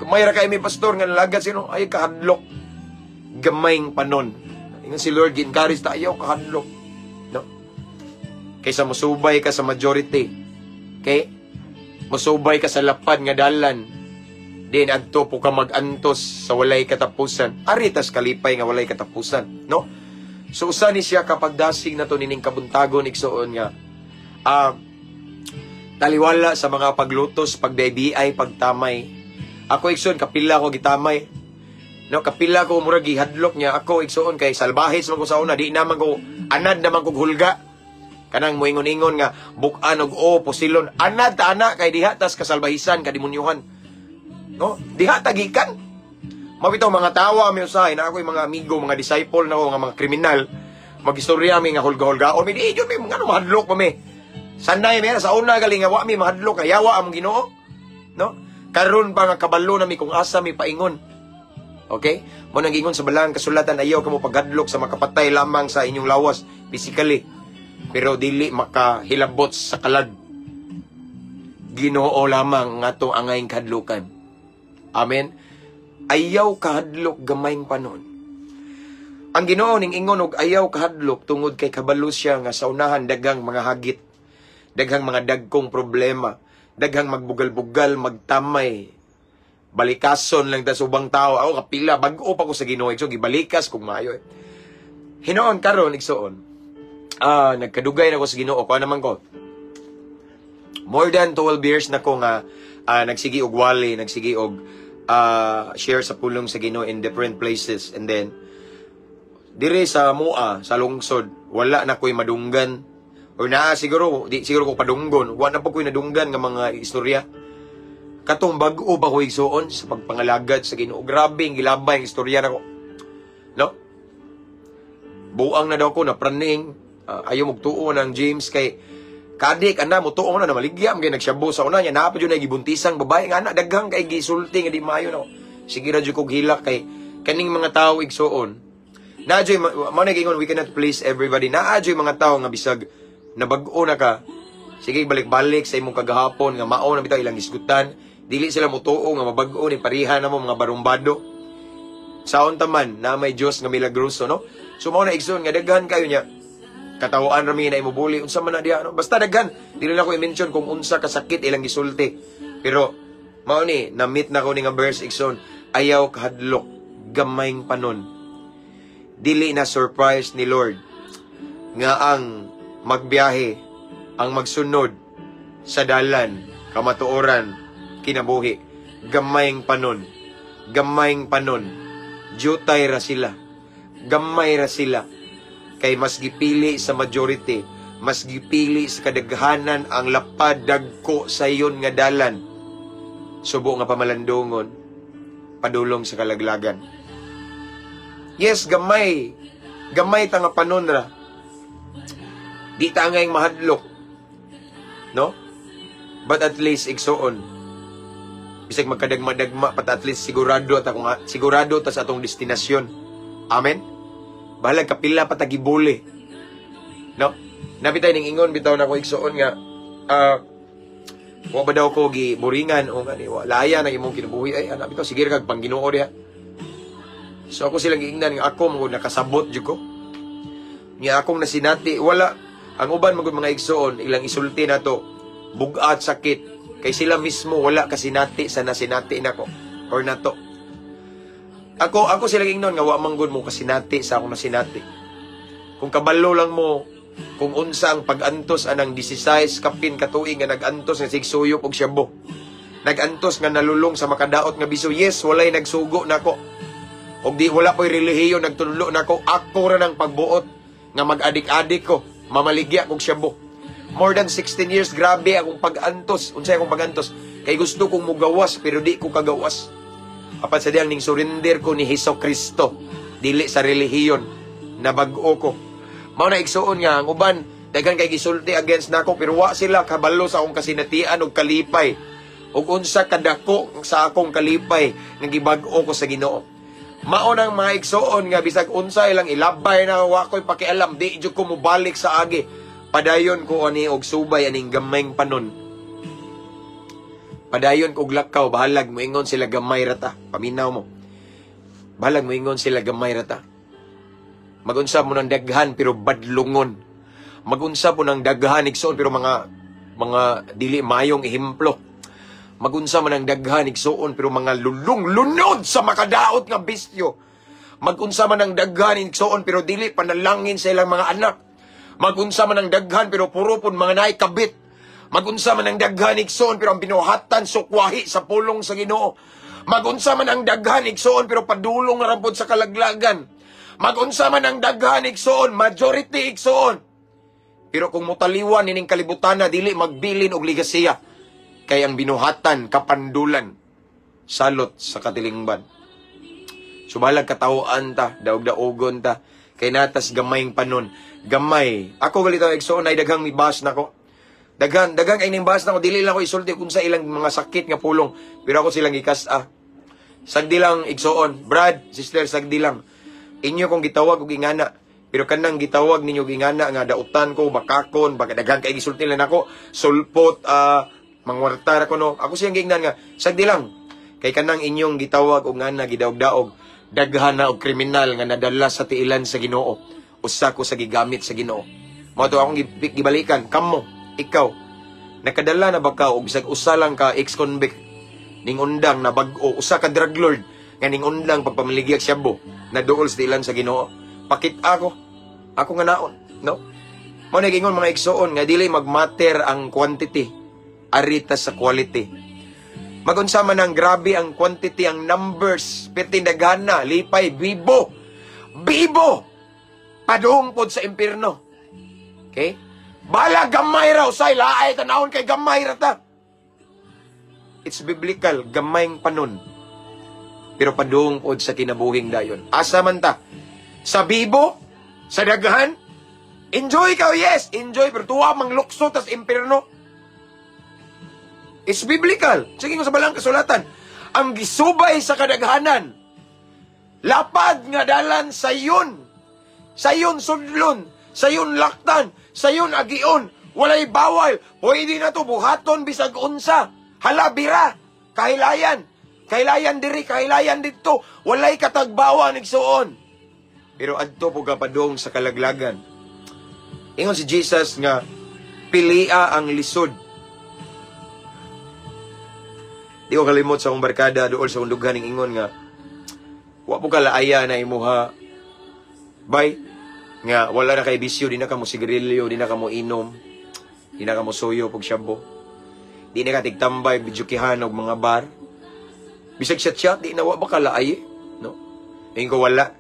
Gamay ra kay mi, pastor, nga nalagad sino ay kahadlok. Gamayng panon. Ingon si Lord, gi-encourage ta, ayaw kahadlok. No? Kaysa musubay ka sa majority. Okay? Musubay ka sa lapad nga dalan. Din adto po ka magantos sa walay katapusan. Ari tas kalipay nga walay katapusan, no? So usa ni siya kapag dasig na to nining kabuntagon, igsoon, nga taliwala sa mga paglutos, pagbiay, pagtamay. Ako, igsoon, kapila ko gitamay. No, kapila ko murag gihadlok niya ako, igsoon, kay salbahe man ko sa una, di naman ko anad naman ko hulga. Kanang moingon-ingon nga bukan og o pusilon, anad ta ana kay diha tas kasalbahisan, kademonyuhan. No? Diha ta gikan. Mabitaw mga tawa mi usahay na ako'y mga amigo, mga disciple na ko nga mga kriminal. Magistorya mi nga hulga-hulga. O mi di jud mi ngano mahadlok pa mi. Sanay mi sa una galing nga wa mi mahadlok kay yawa among Ginoo. No? Karon pa nga kabalo na mi kung asa mi paingon. Okay? Mo nang gingon sa balang kasulatan, ayaw kamo paghadlok sa makapatay lamang sa inyong lawas physically pero dili makahilabot sa kalag. Ginoo lamang nga atong angayng kahadlukan. Amen. Ayaw kahadlok gamayng panon. Ang Ginoo ning ingon og ayaw kahadlok tungod kay kabalo siya nga sa unahan daghang mga hagit, daghang mga dagkong problema, daghang magbugal-bugal, magtamay, balikason lang ta sa ubang tao. Ako kapila, bag-o pa ko sa Ginoo, so gibalikas kung maayo. Eh. Hinoon karon, igsoon. Nagkadugay na ko sa Ginoo, kuan naman ko. More than 12 years na ko nga nagsigi og wali, nagsigi og share sa pulong sa Ginoo in different places, and then dire sa Mua, sa lungsod, wala na ko'y madunggan or naa siguro, di siguro ko padunggon, wala na po ko'y nadunggan nga mga istorya. Katong bag-o ba ko, igsuon, sa pagpangalagad sa Ginoo. Grabe ang gilabay ang istorya nako. No? Buang na daw ko, napraning, ayaw magtuo ng James kay kadik ana mo tuo na na maligya kay nagsyabo sa una niya naa pa jud na gibuntisang babae nga ana daghang kay gisulti nga di maayo no. Sige ra jud kog hilak kay kaning mga tawo, igsuon, naa joy mao na gingon, we cannot please everybody. Naa joy mga tawo nga bisag nabag-o na ka, sige balik-balik sa imong kagahapon nga mao na bitaw ilang hisgutan. Dili sila motuo nga mabag-o ni pariha na mo mga barumbado. Saon ta man na may Dios nga milagroso, no? So mao na, igsoon, nga daghan kayo niya. Katawaan rami na imubuli unsa man na diha, no? Basta daghan, dili na ko i-mention kung unsa kasakit ilang gisulti. Pero mao ni na-meet na ko ni nga verse, igsoon: ayaw kahadlok, gamayng panon. Dili na surprise ni Lord nga ang magbiyahe, ang magsunod sa dalan, kamatuoran, kinabuhi, gamayng panon, gamayng panon, jutay ra sila, gamay ra sila, kay mas gipili sa majority, mas gipili sa kadaghanan ang lapad, dagko, sayon nga dalan, subo nga pamalandungon, padulong sa kalaglagan. Yes, gamay, gamay ta nga panon ra. Di ta angayng mahadlok. No? But at least, igsoon, bisag magkadagma-dagma pat, at least sigurado ta sa atong destinasyon. Amen. Bahalag kapila pa ta gibuli. No? Nabitay ning ingon bitaw na ko, igsoon, nga wa ba daw ko gi buringan o nga ni wa laya na imong kinabuhi ay ana bitaw, sige ra kag pang-Ginoo diha. So ako silang giingnan nga ako mo nakasabot jud ko. Nga akong nasinati, wala ang uban magud, mga igsoon, ilang isulti nato bugat, sakit kay sila mismo wala kasinati sa nasinati nako or nato. Ako sila ingnon nga wa man gud mo kasinati sa akong nasinati. Kung kabalo lang mo kung unsa ang pag-antos anang 16 kapin katuig nga nag-antos nga sigsuyop og syabo. Nag-antos nga nalulong sa makadaot nga bisyo. Yes, walay nagsugo nako. Og di wala po'y relihiyon nagtunlo nako. Ako ra ng pagbuot nga mag-adik-adik ko, mamaligya kog syabo. More than 16 years, grabe akong pag-antos. Unsay akong pag-antos? Kay gusto kong mugawas pero di ko kagawas. Apan sa diyang ning surrender ko ni Hesus Kristo, dili sa relihiyon, na bag-o ko. Mao na, igsuon, nga ang uban daghan kay gisulti against nako pero wa sila kabalo sa akong kasinatian og kalipay. Ug unsa kadako sa akong kalipay nga gibag-o ko sa Ginoo. Mao nang, mga igsuon, nga bisag unsa ilang ilabay na, wa ko'y pakialam, di jud ko mobalik sa agi. Padayon ko ani og subay aning gamayng panon. Padayon ko og lakaw, bahalag moingon sila gamay ra ta. Paminaw mo. Bahalag moingon sila gamay ra ta. Magunsa mo ng daghan pero badlungon. Magunsa po ng daghan, igsoon, pero mga dili mayong ehemplo. Magunsa man ang daghan, igsuon, pero mga lulong lunod sa makadaot nga bisyo. Magunsa man ang daghan, igsuon, pero dili panalangin sa ilang mga anak. Magunsa man ang daghan pero puro pud mga naay kabit. Magunsa man ang daghan, igsuon, pero ang binuhatan sukwahi sa pulong sa Ginoo. Magunsa man ang daghan, igsuon, pero padulong na pud sa kalaglagan. Magunsa man ang daghan, igsuon, majority, igsuon. Pero kung mutaliwan nining kalibutana, dili magbilin og ligasiya. Kay ang binuhatan kapandulan, salot sa katilingban. Subalag katawaan ta, daog-daogon ta, kay natas gamayng panon. Gamay. Ako galito, igsuon, ay daghang mibash nako. Daghan, daghang ay ning bash nako, dili lang ko isulti kung sa ilang mga sakit nga pulong, pero ako silang gikas-a. Sagdi lang, igsuon, brad, sister, sagdi lang. Inyo kong gitawag og ingana, pero kanang gitawag ninyo og ingana nga dautan ko, bakakon, baka daghan kay gisulti lang nako, sulpot, mangwartar ako, no. Ako siyang giingnan nga, sagdi lang. Kay kanang inyong gitawag og ngana, gidaog-daog, daghan na og kriminal nga nadala sa tiilan sa Ginoo. Usa ko sa gigamit sa Ginoo. Mao to akong gibalikan, kamo, ikaw, nakadala na ba ka og bisag usa lang ka ex-convict ning undang na bag-o, usa ka drug lord nga ning undang pagpamaligyag syabo na duol sa tiilan sa Ginoo? Pakit ako. Ako nga naon, no? Mao na giingon, mga igsuon, nga dili magmatter ang quantity, arita sa quality. Magunsa man ang grabe ang quantity, ang numbers, perti daghan na, lipay, bibo. Bibo! Padung pod sa impierno. Okay? Bala gamay raw say laay tanawon kay gamay ra ta. It's biblical, gamayng panon. Pero padung pod sa kinabuhing dayon. Asa man ta? Sa bibo? Sa daghan? Enjoy ka, yes, enjoy, pero tuwa mang lukso tas impierno. It's biblical. Sige ko sa balang kasulatan. Ang gisubay sa kadaghanan, lapad nga dalan, sayon. Sayon sudlon. Sayon laktan. Sayon agion. Walay bawal. Pwede na to buhaton bisag unsa. Hala bira. Kahilayan. Kahilayan diri, kahilayan dito. Walay katagbawan, igsuon. Pero adto po ka padung sa kalaglagan. Ingon si Jesus nga pilia ang lisod. Di ko kalimot sa akong barkada dool sa undughan ning ingon nga wa po ka laaya na imuha bay nga wala na kay bisyo, di na ka mo sigarilyo, di na ka mo inom, di na ka mo suyo pag shabu, di na ka tigtambay bidyukihan og mga bar, bisag chat-chat di na, wa ba ka laay, no? Ingon ko, wala,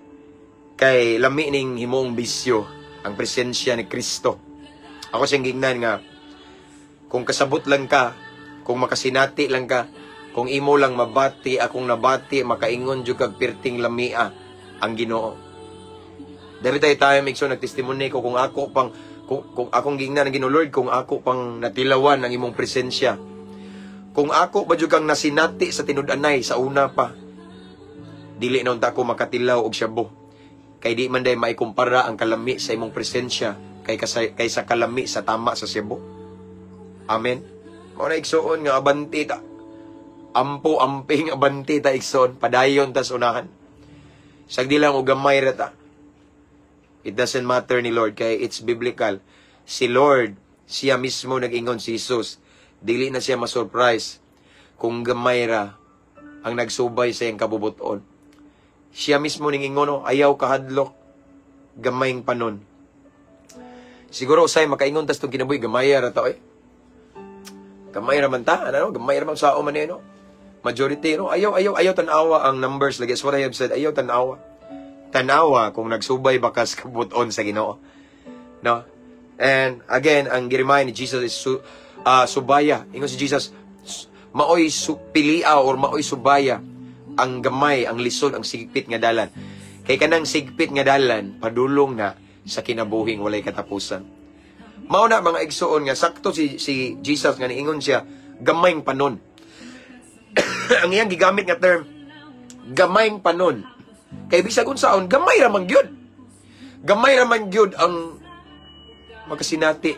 kay lami ning himong bisyo ang presensya ni Kristo. Ako siyang gingnan nga kung kasabot lang ka, kung makasinati lang ka, kung imo lang mabati akong nabati, makaingon jud kag pirting lamia ang Ginoo. Diri tayo tayo migso nagtestimony ko kung ako pang kung akong gingnan ang Ginoo, Lord, kung ako pang natilawan ang imong presensya. Kung ako ba jud kang nasinati sa tinud-anay sa una pa, dili na unta ko makatilaw og shabu. Kay di man day maikumpara ang kalami sa imong presensya kaysa kalami sa tama sa shabu. Amen. Mao na, igsuon, nga abanti ta. Ampo amping, abanti ta, igsoon, padayon tas unahan. Sagdi lang og gamay ra ta. It doesn't matter ni Lord kay it's biblical. Si Lord, siya mismo nag-ingon, si Jesus, dili na siya ma-surprise kung gamay ra ang nagsubay sa iyang kabubuton. Siya mismo ning ingon, "Oh, ayaw kahadlok, gamayng panon." Siguro usay makaingon tas tong kinabuhi, gamay ra ta oy. Gamay ra man ta, ano, gamay ra man sao man eh, no? Majority, no? Ayaw, ayaw, ayaw tanawa ang numbers lagi. As what I have said, ayaw tanawa. Tanawa kung nagsubay ba kas kabuton sa Ginoo. No? And again, ang giremind ni Jesus is subaya. Ingon si Jesus, maoy pilia or maoy subaya ang gamay, ang lisod, ang sigpit nga dalan. Kay kanang sigpit nga dalan, padulong na sa kinabuhing walay katapusan. Mao na, mga igsuon, nga sakto si Jesus nga niingon siya, gamayng panon. Ang iyang gigamit nga term, gamayng panon. Kay bisag unsaon, gamay ra man gyud. Gamay ra man gyud ang makasinati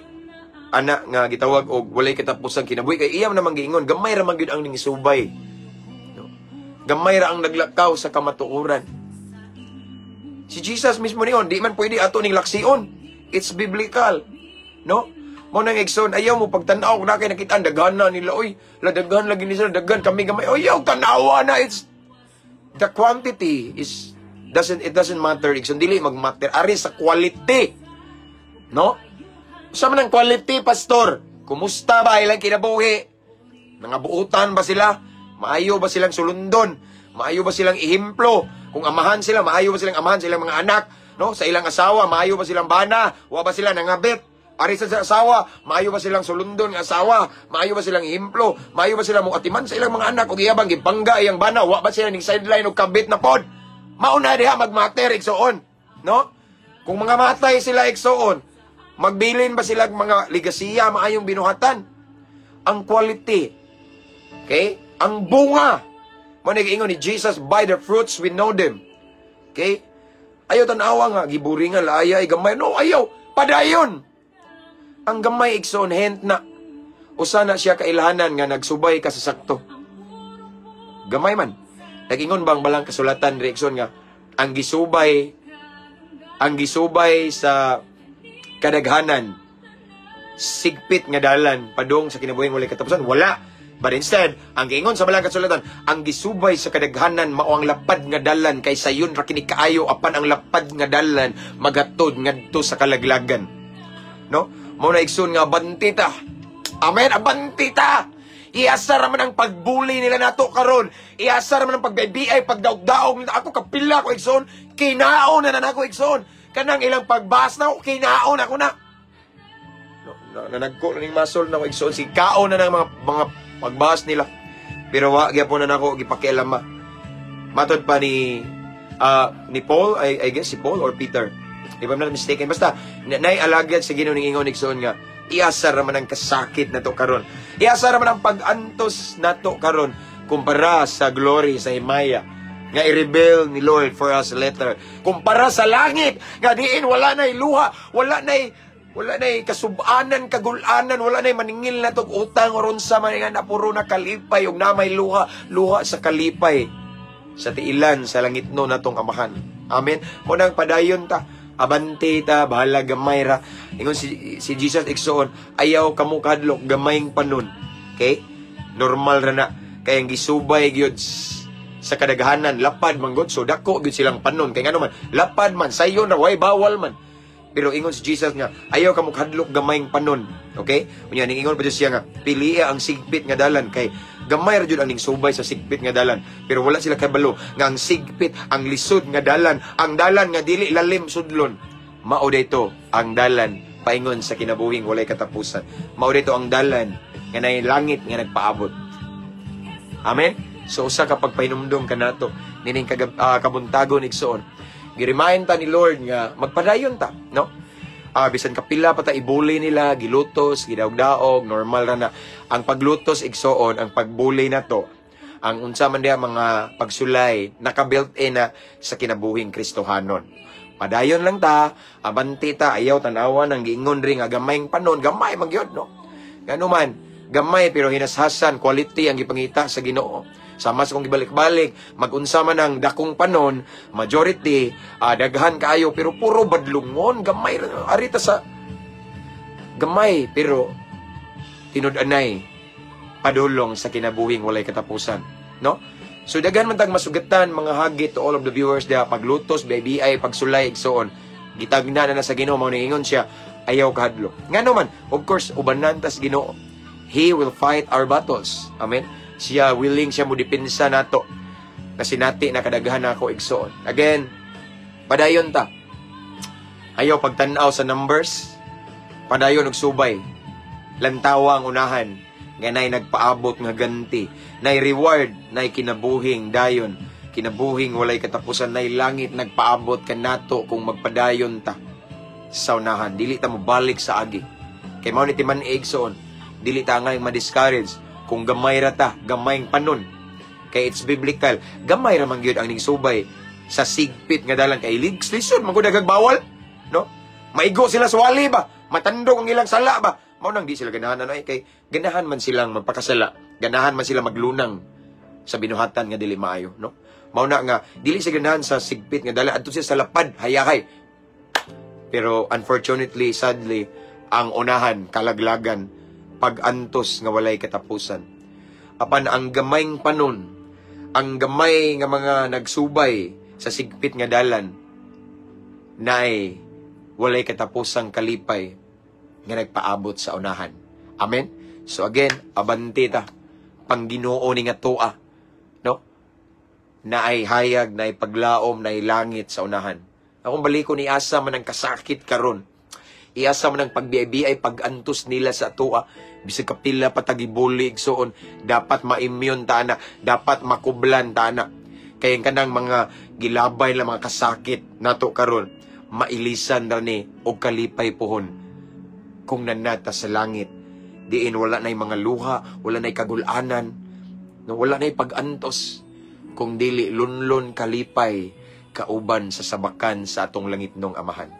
ana nga gitawag og walay katapusang kinabuhi, kay iya man namang giingon, gamay ra man gyud ang ningisubay. No? Gamay ra ang naglakaw sa kamatuoran. Si Jesus mismo niyon, di man pwede ato ning laksion. It's biblical. No? Mo nang, igsoon, ayaw mo pagtanaw na kay nakita daghan na nila, oy, la daghan lagi ni sila, daghan kami gamay. Ayaw tanawa na, it's the quantity is doesn't it doesn't matter, igsoon, dili magmatter ari sa quality. No? Sa man ang quality, pastor? Kumusta ba ilang kinabuhi? Mga buutan ba sila? Maayo ba silang sulundon? Maayo ba silang ihimplo? Kung amahan sila, maayo ba silang amahan silang mga anak? No? Sa ilang asawa, maayo ba silang bana? Wa ba sila nangabit? Ari sa asawa, maayo ba silang sulundon nga asawa? Maayo ba silang ihimplo? Maayo ba sila atiman sa ilang mga anak? Ug iya bang gibangga iyang bana? Wa ba sila ning sideline og kabit na pod? Mao na diha magmatter, igsoon. No? Kung mga matay sila, igsoon, magbilin ba sila mga ligasiya maayong binuhatan? Ang quality. Okay? Ang bunga. Mo ingon ni Jesus, "By the fruits we know them." Okay? Ayaw tanawa nga giburingan laaya ay gamay. No, ayaw. Padayon. Ang gamay, igsoon, hent na. Usa na siya kailhanan nga nagsubay ka sa sakto. Gamay man. Nagingon bang balang kasulatan diri, igsoon, nga ang gisubay sa kadaghanan sigpit nga dalan padung sa kinabuhing walay katapusan? Wala. But instead, ang giingon sa balang kasulatan, ang gisubay sa kadaghanan mao ang lapad nga dalan kay sayon ra kini kaayo, apan ang lapad nga dalan magatod ngadto sa kalaglagan, no? Mao na, igsoon, nga abanti ta. Amen, abanti ta. Iasa ra man ang pagbuli nila nato karon. Iasa ra man ang pagbibiay, pagdaog-daog nila. Ako kapila ko, igsoon, kinaon na na nako, igsoon. Kanang ilang pagbas na ako, kinaon ako na. No, na, nanagko na ning muscle na ko, igsoon, si kaon na ng mga pagbas nila. Pero wa gyapon na nako gipakialam ma. Matod pa ni Paul, I guess si Paul or Peter. If I'm not mistaken, basta nay alagad sa Ginoo ning ingon, igsoon, nga iasa ra man ang kasakit nato karon. Iasa ra man ang pag-antos nato karon kumpara sa glory sa himaya nga i-reveal ni Lord for us later. Kumpara sa langit nga diin wala nay luha, wala nay kasubanan, kagulanan, wala nay maningil na tog utang or unsa man nga na, puro na kalipay ug na may luha, luha sa kalipay sa tiilan sa langit no natong amahan. Amen. Mao nang padayon ta. Abante ta, bahala gamay ra. Ingon si Jesus, igsoon, ayaw kamo kahadlok gamayng panon. Okay? Normal ra na. Kay ang gisubay gyud sa kadaghanan, lapad man gud, so dako gyud silang panon. Kay ngano man, lapad man, sayon ra, way bawal man. Pero ingon si Jesus nga, ayaw kamo kahadlok gamayng panon. Okay? Unya ning ingon pa jud siya nga, pilia ang sigpit nga dalan kay gamay ra jud ang ning subay sa sigpit nga dalan. Pero wala sila kabalo nga ang sigpit, ang lisod nga dalan, ang dalan nga dili lalim sudlon. Mao dito ang dalan paingon sa kinabuhing walay katapusan. Mao dito ang dalan nga nay langit nga nagpaabot. Amen? So usa ka pagpahinumdom kanato nining kabuntagon, igsoon. Gi-remind ta ni Lord nga magpadayon ta, no? Bisan kapila pa ta ibuli nila, gilutos, gidaog-daog, normal ra na. Ang paglutos, igsoon, ang pagbuli nato, ang unsa man diha mga pagsulay, naka-built in na sa kinabuhing Kristohanon. Padayon lang ta, abante ta, ayaw tanawan ang giingon ri nga gamayng panon, gamay man gyud, no? Ngano man, gamay pero hinashasan, quality ang gipangita sa Ginoo. Sama sa kung gibalik-balik, magunsa man ang dakong panon, majority, daghan kaayo, pero puro badlungon, gamay, arita sa gamay, pero tinud-anay, padulong sa kinabuhing walay katapusan. No? So daghan man tag masugatan, mga hagi, to all of the viewers diha, paglutos, BIBI, pagsulay, so on. Gitagna na na sa Ginoo, mao ingon siya, ayaw kahadlok. Ngano man, of course, ubanan tas Ginoo. He will fight our battles. Amen. Siya willing siya mo depensa nato. Kasi nati na kadaghan nako, igsoon. Again, padayon ta. Ayaw pagtan-aw sa numbers. Padayon og subay. Lantawa ang unahan nga nay nagpaabot nga ganti, nay reward, nay kinabuhing dayon, kinabuhing walay katapusan, nay langit nagpaabot kanato kung magpadayon ta sa unahan. Dili ta mobalik sa agi. Kay mao ni timan-ig, igsoon. Dili ta ngay ma-discourage kung gamay ra ta, gamayng panon. Kay it's biblical. Gamay ra man gyud ang ningsubay sa sigpit nga dalan kay lisod man gud bawal, no? Maigo sila sa wali ba? Matandog ang ilang sala ba? Mao nang di sila ganahan, ano eh, kay ganahan man silang magpakasala, ganahan man sila maglunang sa binuhatan nga dili maayo, no? Mao na nga dili sila ganahan sa sigpit nga dalan, adto sila sa lapad, hayahay. Pero unfortunately, sadly, ang unahan kalaglagan, pag-antos nga walay katapusan. Apan ang gamayng panon, ang gamay nga mga nagsubay sa sigpit nga dalan, naay walay katapusang kalipay nga nagpaabot sa unahan. Amen? So again, abante ta. Pangginoo ni nga tuwa. No? Naay hayag, naay paglaom, naay langit sa unahan. Akong baliko ni asa man ang kasakit karon. Iasa man ang pagbiay pag-antos nila sa tuwa. Bisag kapila pa ta gibuli, igsoon, dapat ma-immune ta na, dapat makublan ta na. Kaya kanang mga gilabay na mga kasakit nato karon, mailisan ra ni og kalipay pohon kung nanata sa langit. Diin wala na'y mga luha, wala na'y kagulanan, no, wala na'y pag-antos, kung dili lunlon kalipay kauban sa sabakan sa atong langitnong Amahan.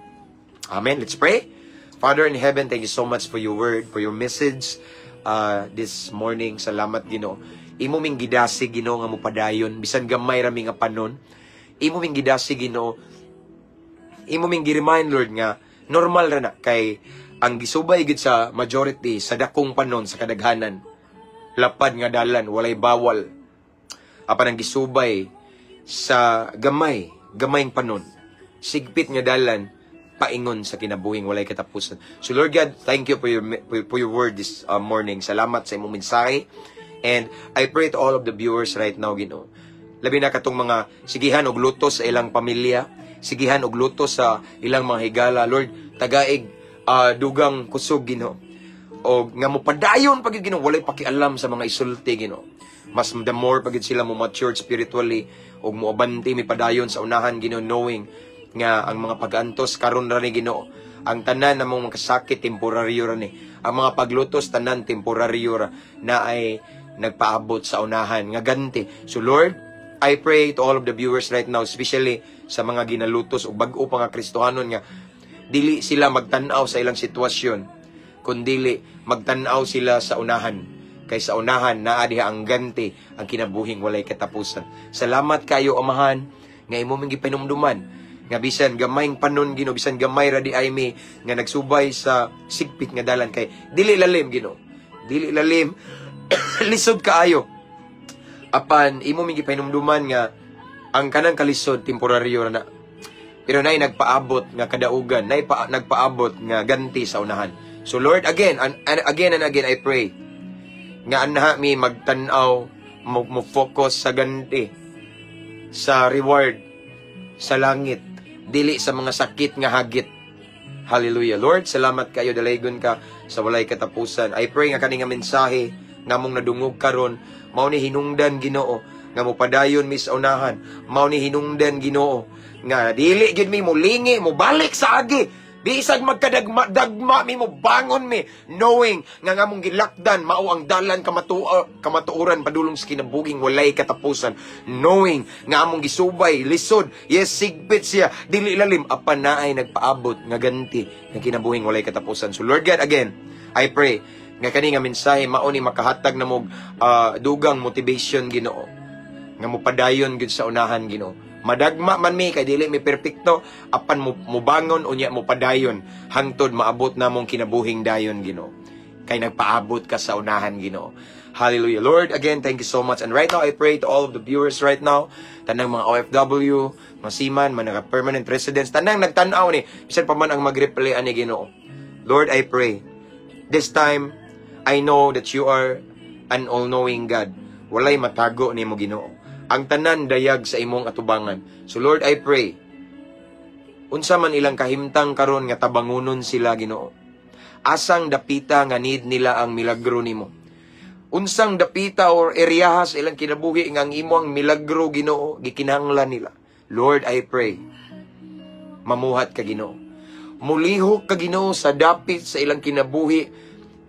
Amen. Let's pray. Father in heaven, thank you so much for your word, for your message this morning. Salamat, Ginoo. Imo ming gidasig, Ginoo, nga mopadayon bisan gamay ra mi nga panon. Imo ming gidasig, Ginoo. Imo ming gi-remind, Lord, nga normal ra na kay ang gisubay gid sa majority, sa dakong panon, sa kadaghanan, lapad nga dalan, walay bawal. Apan ang gisubay sa gamay, gamayng panon, sigpit nga dalan paingon sa kinabuhing walay katapusan. So Lord God, thank you for your word this morning. Salamat sa imong mensahe. And I pray to all of the viewers right now, Ginoo. Labi na katong mga sigihan og lutos sa ilang pamilya, sigihan og lutos sa ilang mga higala. Lord, tagaig dugang kusog, Ginoo. O nga mo padayon pag Ginoo, walay pakialam sa mga isulti, Ginoo. Mas the more pag sila mo matured spiritually ug moabante mi padayon sa unahan, Ginoo, knowing nga ang mga pag-antos karon ra ni, Ginoo. Ang tanan namong makasakit, temporaryo ra ni. Ang mga paglutos tanan, temporaryo ra na ay nagpaabot sa unahan nga ganti. So Lord, I pray to all of the viewers right now, especially sa mga ginalutos o bag-o pa nga Kristohanon, nga dili sila magtan-aw sa ilang sitwasyon, kundili magtan-aw sila sa unahan. Kay sa unahan naa diha ang ganti, ang kinabuhing walay katapusan. Salamat kayo, Amahan, Nga imo ming gipanumduman nga bisan gamayng panon, Ginoo, bisan gamay ra diay mi nga nagsubay sa sigpit nga dalan, kay dili lalim, Ginoo. Dili lalim, lisod kaayo. Apan imo ming gipanumduman nga ang kanang kalisod temporaryo ra na. Pero nay nagpaabot nga kadaugan, nay nagpaabot nga ganti sa unahan. So Lord, again and again and again I pray nga anha mi magtan-aw, mo focus sa ganti, sa reward sa langit, dili sa mga sakit nga hagit. Hallelujah. Lord, salamat kayo, dalaygon ka sa walay katapusan. I pray nga kani nga mensahe nga among nadungog karon mao ni hinungdan, Ginoo, nga mopadayon mi sa unahan. Mao ni hinungdan, Ginoo, nga dili gyud mi mulingi, mobalik sa agi. Bisag magkadagma dagma mi, mo bangon mi knowing nga nga among gilakdan mao ang dalan kamatuoran padulong sa kinabuhing walay katapusan, knowing nga among gisubay lisod, yes, sigpit siya, dili lalim, apan naay nagpaabot nga ganti ng kinabuhing walay katapusan. So Lord God, again I pray nga kani nga mensahe mao ni makahatag namo dugang motivation, Ginoo, nga mopadayon gyud sa unahan, Ginoo. Madagma man mi kay dili mi perpekto, apan mubangon unya mopadayon hangtod maabot namong kinabuhing dayon, Ginoo. Kay nagpaabot ka sa unahan, Ginoo. Hallelujah. Lord, again, thank you so much. And right now, I pray to all of the viewers right now, tanang mga OFW, mga seaman, mga naka-permanent residents, tanang nagtanaw ni, bisan pa man ang mag-replay ani, Ginoo. Lord, I pray, this time, I know that you are an all-knowing God. Walay matago nimo, Ginoo. Ang tanan dayag sa imong atubangan. So Lord, I pray, unsa man ilang kahimtang karon nga tabangunon sila, Ginoo. Asang dapita nga need nila ang milagro nimo? Unsang dapita or eryaha sa ilang kinabuhi nga ang imo ang milagro, Ginoo, gikinahanglan nila? Lord, I pray, mamuhat ka, Ginoo. Mulihok ka, Ginoo, sa dapit sa ilang kinabuhi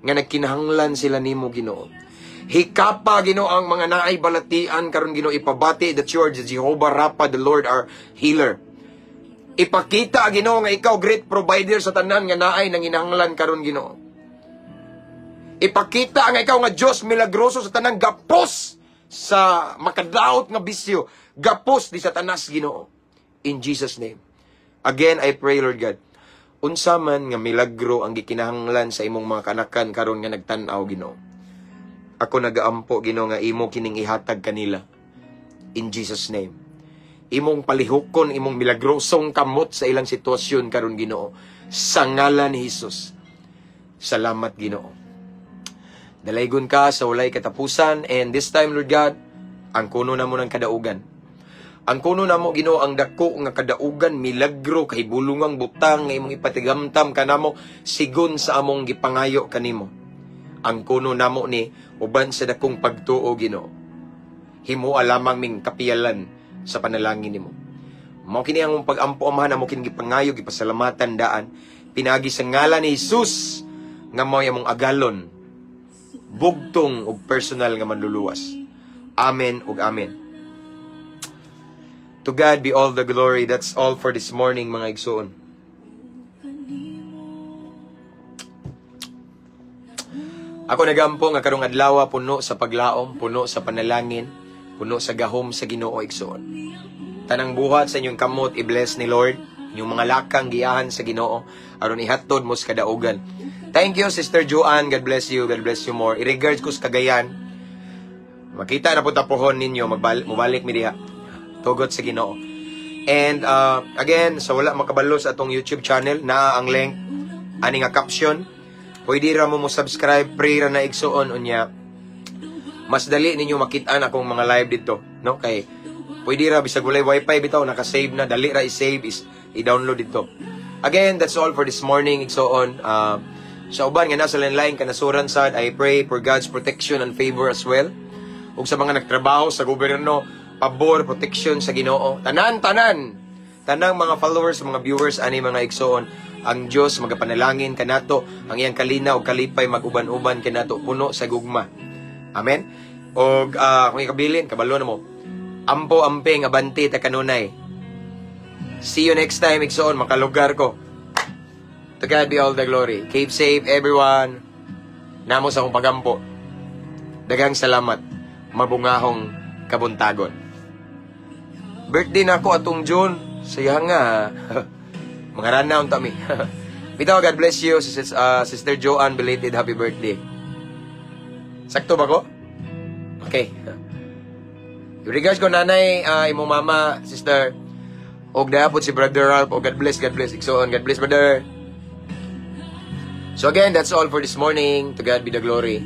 nga nagkinahanglan sila nimo, Ginoo. Hikapa, Ginoo, ang mga naay balatian karon, Ginoo, ipabati that you are the Jehovah Rapha, the Lord our healer. Ipakita, Ginoo, nga ikaw great provider sa tanan nga naay nanginahanglan karon, Ginoo. Ipakita nga ikaw nga Dios milagroso sa tanang gapos sa makadaot nga bisyo, gapos ni Satanas, Ginoo. In Jesus' name. Again, I pray, Lord God, unsa man nga milagro ang gikinahanglan sa imong mga kanakan karon nga nagtan-aw, Ginoo. Ako nagaampo, Ginoo, nga imo kining ihatag kanila. In Jesus' name. Imong palihukon imong milagrosong kamot sa ilang sitwasyon karon, Ginoo. Sa ngalan ni Jesus. Salamat, Ginoo. Dalaygon ka sa walay katapusan, and this time, Lord God, ang kuno namo ng kadaugan. Ang kuno namo, Ginoo, ang dako nga kadaugan, milagro, kahibulungang butang nga imong ipatigamtam kanamo sigon sa among gipangayo kanimo. Ang kuno namo ni uban sa dakong pagtuo, Ginoo. Himoa lamang ming kapiyalan sa panalangin nimo. Mao kini ang pag-ampo, Amahan, amo kini gipangayo, gipasalamatan daan pinaagi sa ngalan ni Jesus nga mao'y among agalon, bugtong ug personal nga manluluwas. Amen ug amen. To God be all the glory. That's all for this morning, mga igsoon. Ako nagampo nga karong adlaw puno sa paglaom, puno sa panalangin, puno sa gahom sa Ginoo, igsoon. Tanang buhat sa inyong kamot i-bless ni Lord, inyong mga lakang giyahan sa Ginoo aron ihatod mo sa kadaugan. Thank you, Sister Joanne. God bless you. God bless you more. I-regards ko sa Cagayan. Makita na po tapuhon ninyo, mubalik mi diha. Tugot sa Ginoo. And again, sa wala makabalo sa atong YouTube channel, naa ang link ani nga caption. Pwede ra mo mo subscribe, pray ra na, igsuon, unya mas dali ninyo makit-an akong mga live dito, no? Kay pwede ra bisag walay wifi bitaw, naka-save na, dali ra i-save is i-download dito. Again, that's all for this morning, igsuon. Sa uban nga nasa lain kanasuran sad, I pray for God's protection and favor as well. Ug sa mga nagtrabaho sa gobyerno, pabor, protection sa Ginoo. Tanan, tanan. Tanang mga followers, mga viewers, ani mga igsoon, ang Dios magapanalangin kanato, ang iyang kalinaw ug kalipay mag-uban-uban kanato, puno sa gugma. Amen. Og kung ikabilin, kabalo na mo. Ampo, amping, abanti ta kanunay. See you next time, igsoon, makalugar ko. To God be all the glory. Keep safe, everyone. Namo sa akong pagampo. Daghang salamat. Mabungahong kabuntagon. Birthday na ako atong June. Saya nga. Mga ranaw ta mi. Bitaw, God bless you, Sister Joanne, belated happy birthday. Sakto ba ko? Okay. Regards ko nanay, imong mama, sister. Og dapot si Brother Ralph. Oh, God bless. Igsoon, God bless, brother. So again, that's all for this morning. To God be the glory.